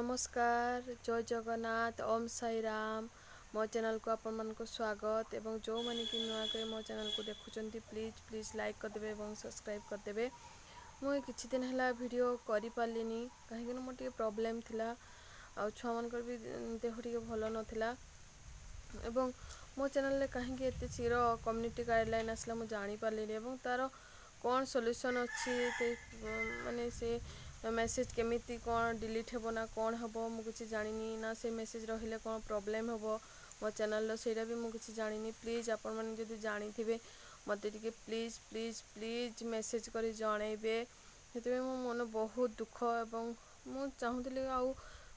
ନମସ୍କାର, ଜୟ ଜଗନ୍ନାଥ, ଓମ୍ ସାଇରାମ। ମୋ ଚ୍ୟାନେଲକୁ ଆପଣମାନଙ୍କୁ ସ୍ୱାଗତ ଏବଂ ଯେଉଁମାନେ କି ନୂଆ କରି ମୋ ଚ୍ୟାନେଲକୁ ଦେଖୁଛନ୍ତି, ପ୍ଲିଜ୍ ପ୍ଲିଜ୍ ଲାଇକ୍ କରିଦେବେ ଏବଂ ସବସ୍କ୍ରାଇବ୍ କରିଦେବେ। ମୁଁ କିଛି ଦିନ ହେଲା ଭିଡ଼ିଓ କରିପାରିଲିନି, କାହିଁକିନା ମୋର ଟିକେ ପ୍ରୋବ୍ଲେମ୍ ଥିଲା ଆଉ ଛୁଆମାନଙ୍କର ବି ଦେହ ଟିକେ ଭଲ ନଥିଲା। ଏବଂ ମୋ ଚ୍ୟାନେଲରେ କାହିଁକି ଏତେ ଶୀଘ୍ର କମ୍ୟୁନିଟି ଗାଇଡ଼ଲାଇନ୍ ଆସିଲା, ମୁଁ ଜାଣିପାରିଲିନି ଏବଂ ତା'ର କ'ଣ ସଲ୍ୟୁସନ୍ ଅଛି, ମାନେ ସେ ମେସେଜ୍ କେମିତି କ'ଣ ଡିଲିଟ୍ ହେବ ନା କ'ଣ ହେବ, ମୁଁ କିଛି ଜାଣିନି। ନା ସେ ମେସେଜ୍ ରହିଲେ କ'ଣ ପ୍ରୋବ୍ଲେମ୍ ହେବ ମୋ ଚ୍ୟାନେଲର, ସେଇଟା ବି ମୁଁ କିଛି ଜାଣିନି। ପ୍ଲିଜ୍ ଆପଣମାନେ ଯଦି ଜାଣିଥିବେ, ମୋତେ ଟିକେ ପ୍ଲିଜ୍ ପ୍ଲିଜ୍ ପ୍ଲିଜ୍ ମେସେଜ୍ କରି ଜଣେଇବେ। ସେଥିପାଇଁ ମୋ ମନ ବହୁତ ଦୁଃଖ ଏବଂ ମୁଁ ଚାହୁଁଥିଲି ଆଉ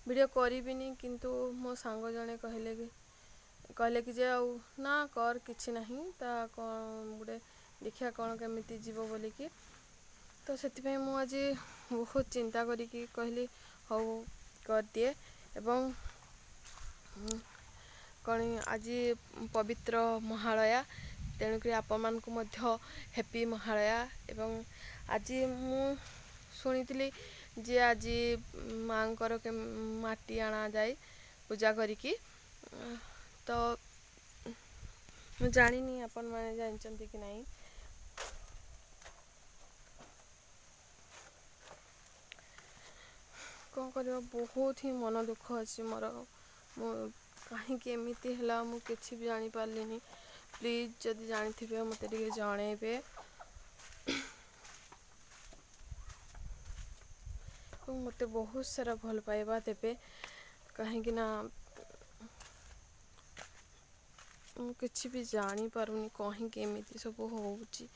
ଭିଡ଼ିଓ କରିବିନି, କିନ୍ତୁ ମୋ ସାଙ୍ଗ ଜଣେ କହିଲେ କି ଯେ ଆଉ ନା କର, କିଛି ନାହିଁ, ତା କ'ଣ ଗୋଟେ ଦେଖିବା କ'ଣ କେମିତି ଯିବ ବୋଲିକି। ତ ସେଥିପାଇଁ ମୁଁ ଆଜି ବହୁତ ଚିନ୍ତା କରିକି କହିଲି, ହଉ କରିଦିଏ। ଏବଂ କ'ଣ ଆଜି ପବିତ୍ର ମହାଳୟା, ତେଣୁକରି ଆପଣମାନଙ୍କୁ ମଧ୍ୟ ହ୍ୟାପି ମହାଳୟା। ଏବଂ ଆଜି ମୁଁ ଶୁଣିଥିଲି ଯେ ଆଜି ମାଆଙ୍କର ମାଟି ଆଣାଯାଏ ପୂଜା କରିକି। ତ ମୁଁ ଜାଣିନି ଆପଣମାନେ ଜାଣିଛନ୍ତି କି ନାହିଁ। କ'ଣ କରିବା, ବହୁତ ହିଁ ମନ ଦୁଃଖ ଅଛି ମୋର। ମୁଁ କାହିଁକି ଏମିତି ହେଲା, ମୁଁ କିଛି ବି ଜାଣିପାରିଲିନି। ପ୍ଲିଜ୍ ଯଦି ଜାଣିଥିବେ, ମୋତେ ଟିକେ ଜଣେଇବେ ଏବଂ ମୋତେ ବହୁତ ସାରା ଭଲ ପାଇବା ଦେବେ, କାହିଁକି ନା ମୁଁ କିଛି ବି ଜାଣିପାରୁନି କାହିଁକି ଏମିତି ସବୁ ହେଉଛି।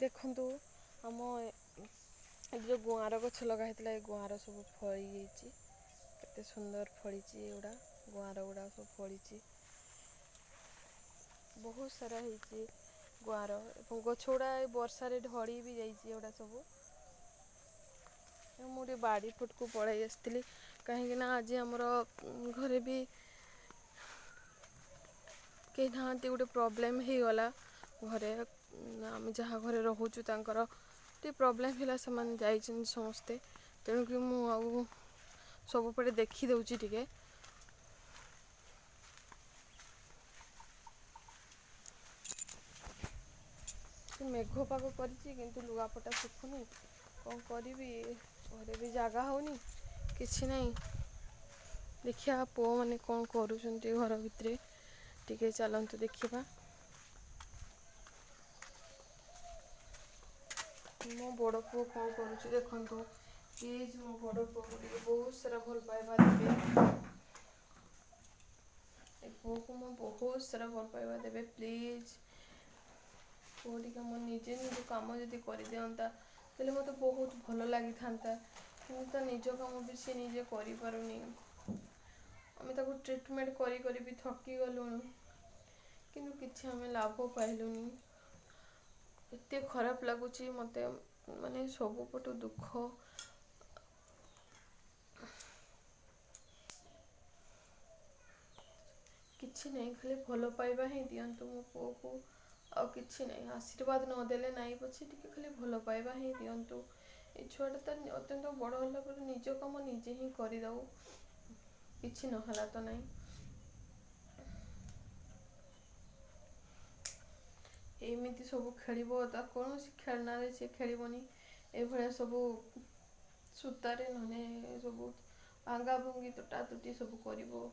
ଦେଖନ୍ତୁ, ଆମ ଏଠି ଯେଉଁ ଗୁଆଁର ଗଛ ଲଗା ହେଇଥିଲା, ଏ ଗୁଆଁର ସବୁ ଫଳି ଯାଇଛି। କେତେ ସୁନ୍ଦର ଫଳିଛି ଏଗୁଡ଼ା, ଗୁଆଁର ଗୁଡ଼ା ସବୁ ଫଳିଛି। ବହୁତ ସାରା ହେଇଛି ଗୁଆଁର ଏବଂ ଗଛ ଗୁଡ଼ା ଏ ବର୍ଷାରେ ଢଳି ବି ଯାଇଛି ଏଗୁଡ଼ା ସବୁ। ମୁଁ ଟିକେ ବାଡ଼ି ପଟକୁ ପଳାଇ ଆସିଥିଲି, କାହିଁକି ନା ଆଜି ଆମର ଘରେ ବି କେହି ନାହାନ୍ତି। ଗୋଟେ ପ୍ରୋବ୍ଲେମ୍ ହେଇଗଲା ଘରେ। ଆମେ ଯାହା ଘରେ ରହୁଛୁ, ତାଙ୍କର ଟିକେ ପ୍ରୋବ୍ଲେମ୍ ହେଲା, ସେମାନେ ଯାଇଛନ୍ତି ସମସ୍ତେ। ତେଣୁକି ମୁଁ ଆଉ ସବୁପଟେ ଦେଖିଦେଉଛି ଟିକେ। ମେଘ ପାଗ କରିଛି କିନ୍ତୁ ଲୁଗାପଟା ଶୁଖୁନି। କ'ଣ କରିବି? ଘରେ ବି ଜାଗା ହେଉନି, କିଛି ନାହିଁ। ଦେଖିବା ପୁଅମାନେ କ'ଣ କରୁଛନ୍ତି ଘର ଭିତରେ, ଟିକେ ଚାଲନ୍ତୁ ଦେଖିବା। ମୋ ବଡ଼ ପୁଅ କ'ଣ କରୁଛି ଦେଖନ୍ତୁ। ପ୍ଲିଜ୍ ମୋ ବଡ଼ ପୁଅକୁ ଟିକେ ବହୁତ ସାରା ଭଲ ପାଇବା ଦେବେ। ଏ ପୁଅକୁ ମୁଁ ବହୁତ ସାରା ଭଲ ପାଇବା ଦେବେ ପ୍ଲିଜ୍। ପୁଅ ଟିକେ ମୋ ନିଜେ ନିଜ କାମ ଯଦି କରିଦିଅନ୍ତା, ତାହେଲେ ମୋତେ ବହୁତ ଭଲ ଲାଗିଥାନ୍ତା। କିନ୍ତୁ ତା ନିଜ କାମ ବି ସେ ନିଜେ କରିପାରୁନି। ଆମେ ତାକୁ ଟ୍ରିଟମେଣ୍ଟ କରି କରି ବି ଥକି ଗଲୁଣୁ, କିନ୍ତୁ କିଛି ଆମେ ଲାଭ ପାଇଲୁନି। ଏତେ ଖରାପ ଲାଗୁଛି ମୋତେ, ମାନେ ସବୁପଟୁ ଦୁଃଖ। କିଛି ନାହିଁ, ଖାଲି ଭଲ ପାଇବା ହିଁ ଦିଅନ୍ତୁ ମୋ ପୁଅକୁ, ଆଉ କିଛି ନାହିଁ। ଆଶୀର୍ବାଦ ନଦେଲେ ନାହିଁ ପଛେ, ଟିକେ ଖାଲି ଭଲ ପାଇବା ହିଁ ଦିଅନ୍ତୁ। ଏ ଛୁଆଟା ତ ଅତ୍ୟନ୍ତ ବଡ଼ ହେଲା ପରେ ନିଜ କାମ ନିଜେ ହିଁ କରିଦେଉ, କିଛି ନହେଲା ତ ନାହିଁ। ଏମିତି ସବୁ ଖେଳିବ, ତା କୌଣସି ଖେଳନାରେ ସେ ଖେଳିବନି। ଏଭଳିଆ ସବୁ ସୂତାରେ ନହେଲେ ସବୁ ଭାଙ୍ଗା ଭୁଙ୍ଗି ତୁଟା ତୁଟି ସବୁ କରିବ।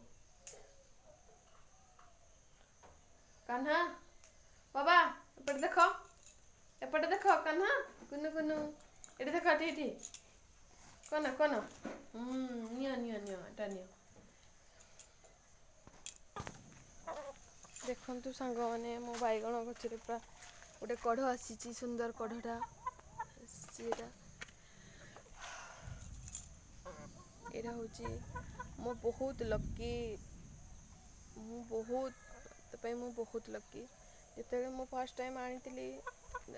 କାହ୍ନା ବାବା, ଏପଟେ ଦେଖ, ଏପଟେ ଦେଖ। କାହ୍ନା, କୁନୁ କୁନୁ, ଏଠି ଦେଖ, ଏଠି ଏଠି। କନ କନ? ନିଅ ନିଅ ନିଅ, ଏଟା ନିଅ। ଦେଖନ୍ତୁ ସାଙ୍ଗମାନେ, ମୋ ବାଇଗଣ ଗଛରେ ପୁରା ଗୋଟେ କଢ଼ ଆସିଛି, ସୁନ୍ଦର କଢ଼ଟା ଆସିଛି। ଏଇଟା ହେଉଛି ମୋ ବହୁତ ଲକି। ମୁଁ ବହୁତ ପାଇଁ ମୁଁ ବହୁତ ଲକି। ଯେତେବେଳେ ମୁଁ ଫାର୍ଷ୍ଟ ଟାଇମ୍ ଆଣିଥିଲି,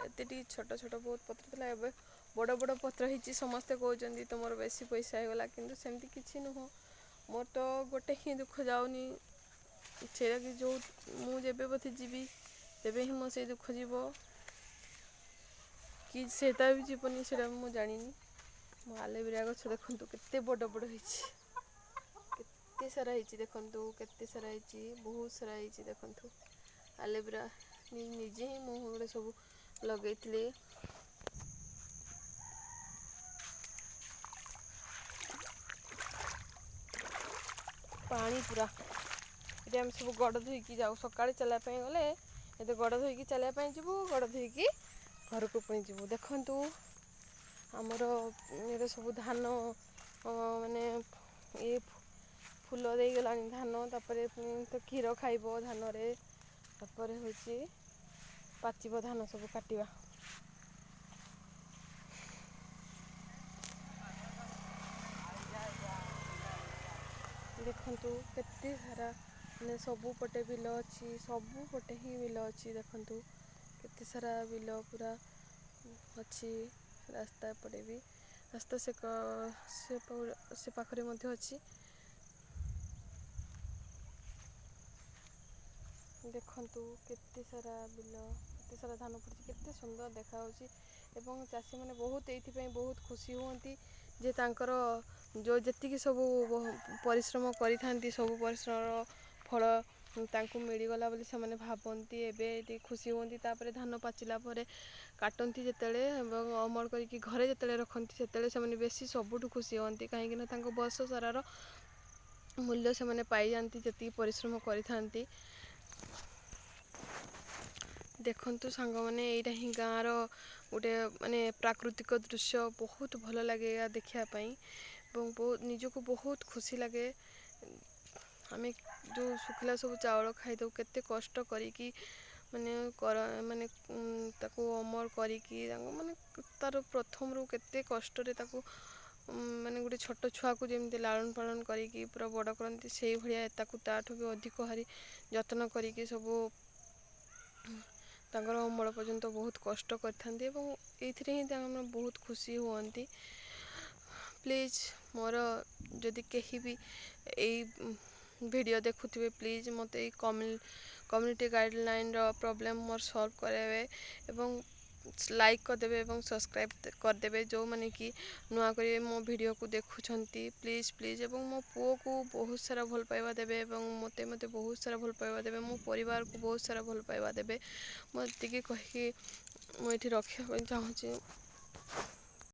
ଏତେ ଟିକେ ଛୋଟ ଛୋଟ ବହୁତ ପତ୍ର ଥିଲା। ଏବେ ବଡ଼ ବଡ଼ ପତ୍ର ହେଇଛି। ସମସ୍ତେ କହୁଛନ୍ତି ତୁମର ବେଶୀ ପଇସା ହେଇଗଲା, କିନ୍ତୁ ସେମିତି କିଛି ନୁହଁ। ମୋର ତ ଗୋଟେ ହିଁ ଦୁଃଖ ଯାଉନି, ସେଇଟା କି ଯେଉଁ ମୁଁ ଯେବେ ବୋଧେ ଯିବି, ତେବେ ହିଁ ମୋ ସେଇ ଦୁଃଖ ଯିବ କି ସେଇଟା ବି ଯିବନି, ସେଇଟା ମୁଁ ଜାଣିନି। ମୋ ଆଲୋଭେରା ଗଛ ଦେଖନ୍ତୁ କେତେ ବଡ଼ ବଡ଼ ହେଇଛି, କେତେ ସାରା ହେଇଛି। ଦେଖନ୍ତୁ କେତେ ସାରା ହେଇଛି, ବହୁତ ସାରା ହେଇଛି। ଦେଖନ୍ତୁ ଆଲୋଭେରା ନିଜେ ହିଁ ମୁଁ ଗୋଟେ ସବୁ ଲଗେଇଥିଲି। ପାଣି ପୁରା ଏଠି ଆମେ ସବୁ ଗଡ଼ ଧୋଇକି ଯାଉ ସକାଳେ ଚାଲିବା ପାଇଁ ଗଲେ। ଏତେ ଗଡ଼ ଧୋଇକି ଚାଲିବା ପାଇଁ ଯିବୁ, ଗଡ଼ ଧୋଇକି ଘରକୁ ପୁଣି ଯିବୁ। ଦେଖନ୍ତୁ ଆମର ଏରେ ସବୁ ଧାନ ମାନେ ଇଏ ଫୁଲ ଦେଇଗଲାଣି ଧାନ। ତାପରେ ପୁଣି ତ କ୍ଷୀର ଖାଇବ ଧାନରେ, ତାପରେ ହେଉଛି ପାଚିବ ଧାନ ସବୁ କାଟିବା। ଦେଖନ୍ତୁ କେତେ ସାରା ମାନେ ସବୁପଟେ ବିଲ ଅଛି, ସବୁପଟେ ହିଁ ବିଲ ଅଛି। ଦେଖନ୍ତୁ କେତେ ସାରା ବିଲ ପୁରା ଅଛି। ରାସ୍ତା ଏପଟେ ବି ରାସ୍ତା ସେ ସେ ପାଖରେ ମଧ୍ୟ ଅଛି। ଦେଖନ୍ତୁ କେତେ ସାରା ବିଲ, କେତେ ସାରା ଧାନ ପଡ଼ିଛି, କେତେ ସୁନ୍ଦର ଦେଖାଯାଉଛି। ଏବଂ ଚାଷୀମାନେ ବହୁତ ଏଇଥିପାଇଁ ବହୁତ ଖୁସି ହୁଅନ୍ତି ଯେ ତାଙ୍କର ଯେଉଁ ଯେତିକି ସବୁ ପରିଶ୍ରମ କରିଥାନ୍ତି, ସବୁ ପରିଶ୍ରମର ଫଳ ତାଙ୍କୁ ମିଳିଗଲା ବୋଲି ସେମାନେ ଭାବନ୍ତି। ଏବେ ଟିକେ ଖୁସି ହୁଅନ୍ତି। ତାପରେ ଧାନ ପାଚିଲା ପରେ କାଟନ୍ତି ଯେତେବେଳେ ଏବଂ ଅମଳ କରିକି ଘରେ ଯେତେବେଳେ ରଖନ୍ତି, ସେତେବେଳେ ସେମାନେ ବେଶୀ ସବୁଠୁ ଖୁସି ହୁଅନ୍ତି, କାହିଁକିନା ତାଙ୍କ ବର୍ଷ ସାରାର ମୂଲ୍ୟ ସେମାନେ ପାଇଯାଆନ୍ତି ଯେତିକି ପରିଶ୍ରମ କରିଥାନ୍ତି। ଦେଖନ୍ତୁ ସାଙ୍ଗମାନେ, ଏଇଟା ହିଁ ଗାଁର ଗୋଟେ ମାନେ ପ୍ରାକୃତିକ ଦୃଶ୍ୟ। ବହୁତ ଭଲ ଲାଗେ ଏହା ଦେଖିବା ପାଇଁ ଏବଂ ବହୁତ ନିଜକୁ ବହୁତ ଖୁସି ଲାଗେ। ଆମେ ଯେଉଁ ଶୁଖିଲା ସବୁ ଚାଉଳ ଖାଇଥାଉ, କେତେ କଷ୍ଟ କରିକି ମାନେ କର ମାନେ ତାକୁ ଅମଳ କରିକି ତାଙ୍କୁ ମାନେ ତା'ର ପ୍ରଥମରୁ କେତେ କଷ୍ଟରେ ତାକୁ ମାନେ ଗୋଟେ ଛୋଟ ଛୁଆକୁ ଯେମିତି ଲାଳନ ପାଳନ କରିକି ପୁରା ବଡ଼ କରନ୍ତି, ସେଇଭଳିଆ ତାକୁ ତା'ଠୁ ବି ଅଧିକ ଭାରି ଯତ୍ନ କରିକି ସବୁ ତାଙ୍କର ଅମଳ ପର୍ଯ୍ୟନ୍ତ ବହୁତ କଷ୍ଟ କରିଥାନ୍ତି ଏବଂ ଏଇଥିରେ ହିଁ ତାଙ୍କର ବହୁତ ଖୁସି ହୁଅନ୍ତି। ପ୍ଲିଜ୍ ମୋର ଯଦି କେହି ବି ଏଇ ଭିଡ଼ିଓ ଦେଖୁଥିବେ, ପ୍ଲିଜ୍ ମୋତେ ଏଇ କମ୍ୟୁନିଟି ଗାଇଡ଼ଲାଇନ୍ର ପ୍ରୋବ୍ଲେମ୍ ମୋର ସଲ୍ଭ କରାଇବେ ଏବଂ ଲାଇକ୍ କରିଦେବେ ଏବଂ ସବସ୍କ୍ରାଇବ୍ କରିଦେବେ ଯେଉଁମାନେ କି ନୂଆ କରି ମୋ ଭିଡ଼ିଓକୁ ଦେଖୁଛନ୍ତି। ପ୍ଲିଜ୍ ପ୍ଲିଜ୍, ଏବଂ ମୋ ପୁଅକୁ ବହୁତ ସାରା ଭଲ ପାଇବା ଦେବେ ଏବଂ ମୋତେ ବହୁତ ସାରା ଭଲ ପାଇବା ଦେବେ, ମୋ ପରିବାରକୁ ବହୁତ ସାରା ଭଲ ପାଇବା ଦେବେ। ମୁଁ ଏତିକି କହିକି ମୁଁ ଏଇଠି ରଖିବା ପାଇଁ ଚାହୁଁଛି।